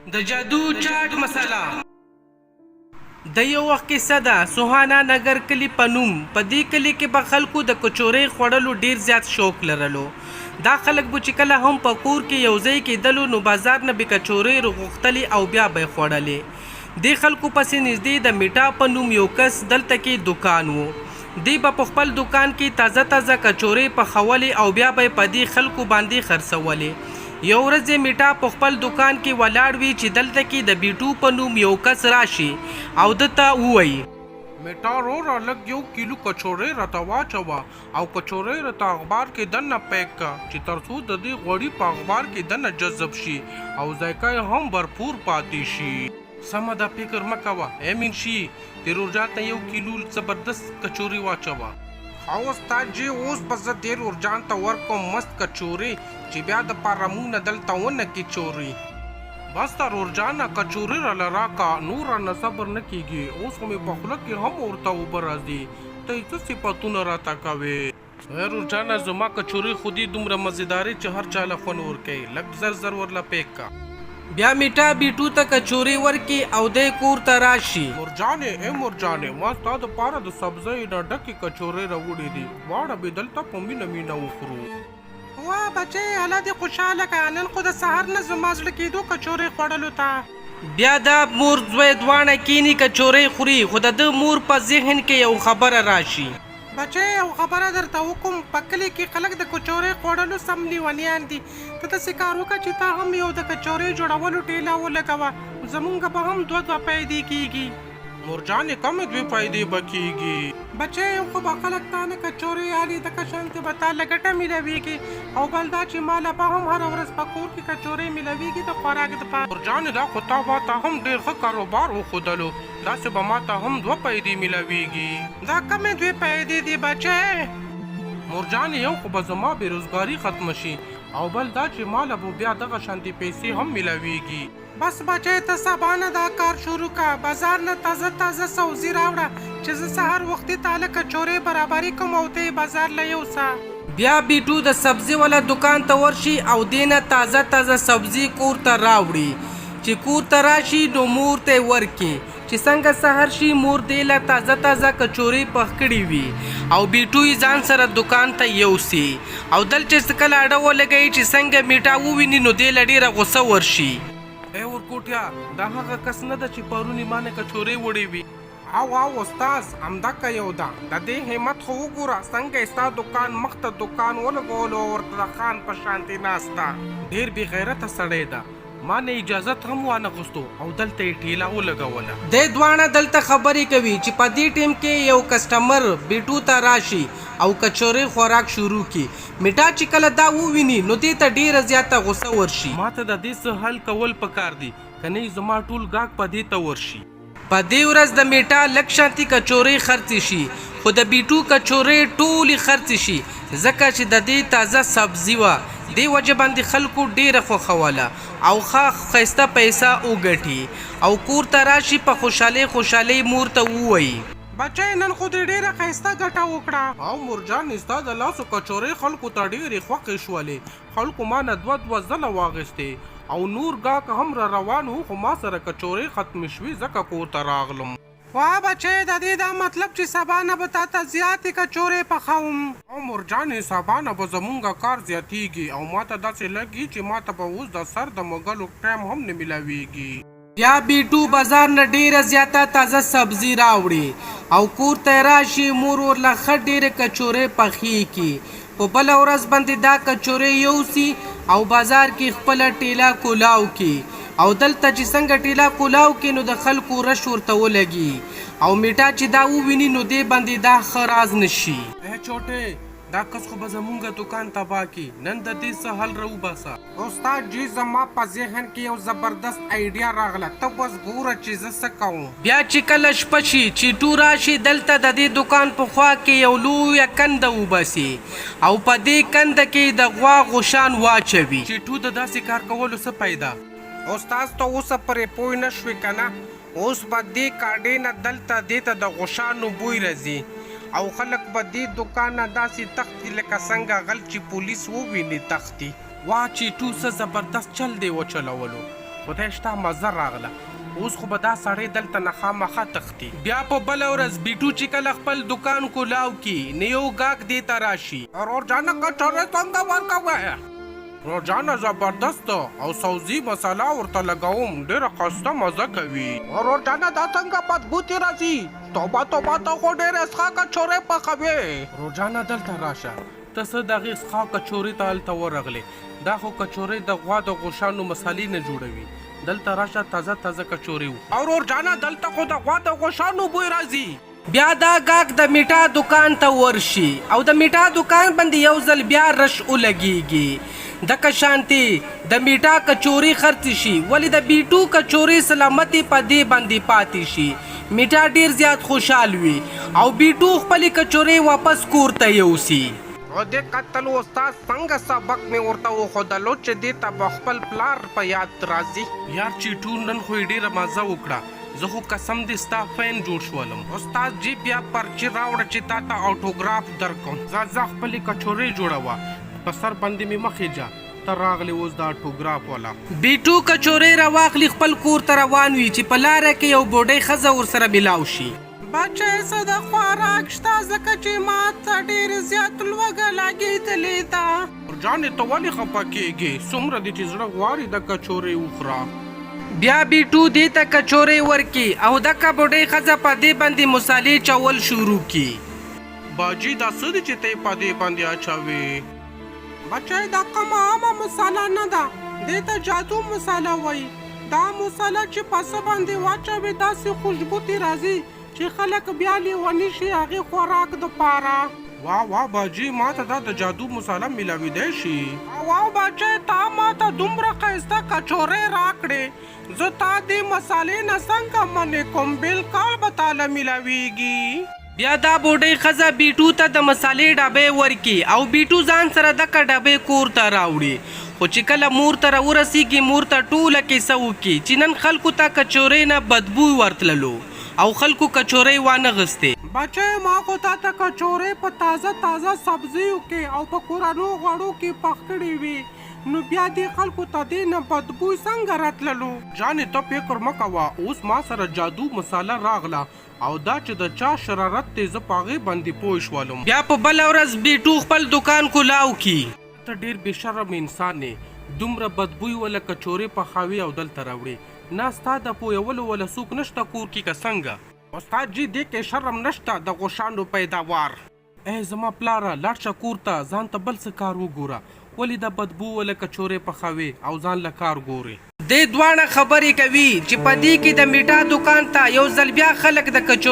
د جادو چاټ مساله. د یو وخت کیسه ده سوهانا نګر کلي په نوم په دې کلي کې به خلکو د کچورۍ خوړلو ډیر زیات شوق لرلو دا خلک به چې کله هم په کور کې یو ځای کیدلو نو بازار نه به کچورۍ رغوښتلې او بیا به یې خوړلې دې خلکو پسې نږدې د میټا په نوم یو کس دلته کې دوکان وو دی به په خپل دوکان کې تازه تازه کچورۍ پخولې او بیا به یې په دې خلکو باندې خرڅولې. یو ورځ یې میټا په خپل دوکان کې ولاړ وي چې دلته کې د بیټو په نوم یو کس راشي او ده ته ووایي. میټا روره لږ یو کیلو کچورۍ راته واچوه او کچورۍ راته اخبار کې دننه پیک که چې تر څو د دې غوړي په اخبار کې دننه جذب شي او ذایقه یې هم بھرپور پاتې شي. سمه ده فکر مه کوه ای منشي ترورجان ته یو کیلو زبردست کچوري واچوه. ښه استاد جي اوس به زه دې رورجان ته ورکوم مست کچوري چې بیا د پاره مونږ نه دلته ونه کي چوري. بس ته رورجانه کچوري راله راکه نور رانه صبر نه کیږي اوس خو مې په خوله کې هم ورته اوبه راځي ته یې څه صفتونه راته کوې. رور جانه زما کچوري خو دي دومره مزيداري چې هر چاله خوند ورکوي لږ زر زر ورله پيک که. بيا ميټا بيټو ته کچوري ورکي او دی کور ته راشي. مورجانې ای مورجانې ما ستا د پاره د سبزیو نه ډکې کچورې راوړي دي غواړه به دلته په مینه مینه وخورو. واه بچې الله دې خوشحاله که نن خو د سهار نه زما زړه کېدو کچورې خوړلو ته. بیا دا مور زوی دواړه کیني کچورۍ خوري خو د ده مور په ذهن کې یو خبره راشي. بچيه یو خبره درته وکوم په کلي کې خلک د کچورۍ خوړلو سم لیونیان دي ته داسې کار وکړه چې ته هم یو د کچورۍ جوړولو ټیله ولګوه زمونږ به هم دوه دوه پیدې کیږي. مورجانې کومې دوې فایدې به کیږي؟ بچيه یو خو به خلک تا نه کچورۍ اخلي دکه شانتې به تا له ګټه میلاویږي او بل دا چې ماله به هم هره ورځ په کور کې کچورۍ میلاویږي د خوراک دپاره. مورجانې دا خو تا ماته هم ډیر ښه کاروبار وښودلو داسې به ماته هم دوه پیدې میلاویږي. دا کومې دوې پیدې دي بچې؟ مورجانې یو خو به زما بې روزګاري ختمه شي او بل دا چې ماله به بیا دغه شانتې پیسې هم میلاویږي. بس بچې ته سبا نه دا کار شروع که، بازار نه تازه تازه سوزي راوړه چې زه سهار وختي تاله کچورې برابرې کوم او ته یې بازار له یوسه. بیا بیټو د سبزي والا دوکان ته ورشي او دې نه تازه تازه سبزي کور ته راوړي. چې کور ته راشي نو مور ته یې ورکړي. چې څنګه سهار شي مور دې له تازه تازه کچورې پخ کړي وي او بیټو یې ځان سره دوکان ته یوسي او دل چې کله اډه ولګوي چې څنګه میټا وویني نو دې له ډېره غوسه ورشي. ای ورکوټیا دا هغه کس نه ده چې پرون یې مانه کچورې وړې وي. او او استاذ همدکه یو ده د دې همت خو وګوره څنګه یې ستا دوکان مخته دوکان ولګولو او ورته د خان په شانتې ناست ده. ډېر بې غیرته سړی ده ما نه اجازت هم وانه غوښتو او دلته یې ټیله ولګوله. دی دواړه دلته خبرې کوي چې په دې ټیم کې یو کسټمر بیټو ته راشي او کچورې خوراک شروع کړي. میټا چې کله دا وویني نو دې ته ډیره زیاته غوسه ورشي. ماته د دې څه حل کول پکار دي کنه یې زما ټول ګاک په دې ته ورشي. په دې ورځ د میټا لږ شانتي کچورۍ خرڅې شي خو د بیټو کچورۍ ټولې خرڅې شي ځکه چې د دې تازه سبزي وه دې وجه باندې خلکو ډیره خوښوله او ښه ښایسته پیسه وګټي او کور ته راشي په خوشحالۍ خوشحالۍ مور ته ووایي. بچی نن خو دې ډیره ښایسته ګټه وکړه. او مورجانې ستا د لاسو کچورۍ خلکو ته ډیرې خوښې شولې خلکو مانه دوه دوه ځله واخیستې او نور ګاک هم را روان وو خو ما سره کچورۍ ختمې شوې ځکه کور ته راغلم. واه بچیه د دې دا مطلب چې سبا نه به تاته زیاتې کچورۍ پخوم. او مورجانې سبا نه به زمونږ کار زیاتیږي او ماته داسې لګي چې ماته به اوس د سر د موږلو ټایم هم نه میلاویږي. بیا بیټو بازار نه ډیره زیاته تازه سبزي راوړي او کور ته راشي مور ورله ښه ډیرې کچورې پخې کړي په بله ورځ باندې دا کچورې یوسي او بازار کې خپله ټیله کولاو کړي او دلته چې څنګه ټیله کولاو کړي نو د خلکو رش ورته ولګي او میټا چې دا وویني نو دې باندې دا ښه راز نشي. ای چوټې دا کس خو به زمونږ دوکان تباه کړي نن د دې څه حل راوباسه. استاد جی زما په ذهن کې یو زبردست ایډیا راغله ته بس ګوره چې زه څه کوم. بیا چې کله شپه شي چیټو راشي دلته د دې دوکان په خوا کې یو لویه کنده وباسي او په دې کنده کې د غوا غوشان واچوي. چیټو د داسې کار کولو څه پیدا؟ استاد ته اوسه پرې پوه نه شوې کنه اوس به دې کاډې نه دلته دې ته د غوشانو بوی راځي او خلک به دې دوکان نه داسې تښتي لکه څنګه غل چې پولیس وویني تښتي. واه چیټو څه زبردست چل دی وچلولو. خدای شته مزه راغله. اوس خو به دا سړی دلته نه خامخا تښتي. بیا په بله ورځ بیټو چې کله خپل دوکان کولاو کي نو یو ګاک دې ته راشي. ورور جانه کچورې څنګه ورکوې؟ ورور جانه زبردست او سوزي مساله ورته لګوم، ډېره ښایسته مزه کوي. ورور جانه دا څنګه بدبو ترې راځي؟ توبه توبه، ته خو ډېرې ښه کچورې پخوې. ورور جانه دلته راشه، ته څه د هغې ښه کچورې ته هلته ورغلې؟ دا خو کچورې د غوا د غوښانو مسالې نه جوړوي. دلته راشه تازه تازه کچورې وخوره. ورور جانه دلته خو د غوا د غوښانو بوی راځي. بیا دا ګاک د میټا دوکان ته ورشي او د میټا دوکان باندې یو ځل بیا رش ولګیږي. دکه شانتې د میټا کچورې خرڅې شي، ولې د بیټو کچورې سلامتې په دې باندې پاتې شي. میټا ډیر زیات خوشحال وي او بیټو خپلې کچورې واپس کور ته یوسي. او دې قتل استاد څنګه سبق مې ورته وښودلو چې دې ته به خپل پلار په یاد راځي. یار چیټو نن خو یې ډیره مزه وکړه، زه خو قسم دې ستا فین جوړ شولم. استاد جي بیا پرچي راوړه چې تا ته آټوګراف درکړم. ځه ځه خپلې کچورې جوړوه، په سر باندې مې مه خېژه، ته راغلې اوس د آټوګراف والا. بیټو کچورې راواخلي خپل کور ته روان وي چې په لاره کې یو بوډۍ ښځه ورسره ملاو شي. بچی څه د خوراک شته، ځکه چې ما ته ډېر زیات لوږه لګېدلې ده. جانې ته ولې خفه کېږې؟ څومره دې چې زړه غواړي د کچورې وخوره. بیا بیټو دې ته کچورې ورکي او دکه بوډۍ ښځه په دې باندې مصالې چول شروع کي. باجي دا څه دي چې ته یې په دې باندې اچوې؟ بچی دا کومه عامه مصاله نه ده، دې ته جادو مصاله وایي. دا مصاله چې په څه باندې واچوې داسې خوشبو ترې راځي چې خلک بیا لیوني شي هغې خوراک دپاره. واه واه باجي، ما ته دا د جادو مصاله میلاویدای شي. واو بچی، تا ما ته دومره ښایسته کچورې راکړې، زه تا دې مصالې نه څنګه منې کوم؟ بل کال به تاله میلاویږي. بیا دا بوډۍ ښځه بیټو ته د مصالې ډبی ورکي او بیټو ځان سره دکه ډبی کور ته راوړي، خو چې کله مور ته راورسیږي مور ته ټوله کیسه وکړي چې نن خلکو ته کچورې نه بدبوی ورتللو او خلکو کچورې وانه غستې. بچی ما خو تا ته کچورې په تازه تازه سبزیو کې او په کورنو غوړو کې پخ کړې وي، نو بیا دې خلکو ته دې نه بدبوی څنګه راتللو؟ جانې ته فکر مه کوه، اوس ما سره جادو مساله راغله او دا چې د چا شرارت دی زه په هغې باندې پوه شولم. بیا په بله ورځ بیټو خپل دوکان کولاو کي. ته ډېر بې شرم انسان یې، دومره بدبوی وله کچورې پخاوې او دلته راوړې، نه ستا د پویولو وله څوک نشته کور کې که څنګه؟ استاد جي دې کې شرم نشته د غوښانو پیداوار. ای زما پلاره لاړ شه کور ته، ځان ته بل څه کار وګوره، ولې دا بدبو وله کچورې پخوې او ځان له کار ګورې؟ دې دواړه خبرې کوي چې په دې کې د میټا دوکان ته یو ځل بیا خلک د کچورې.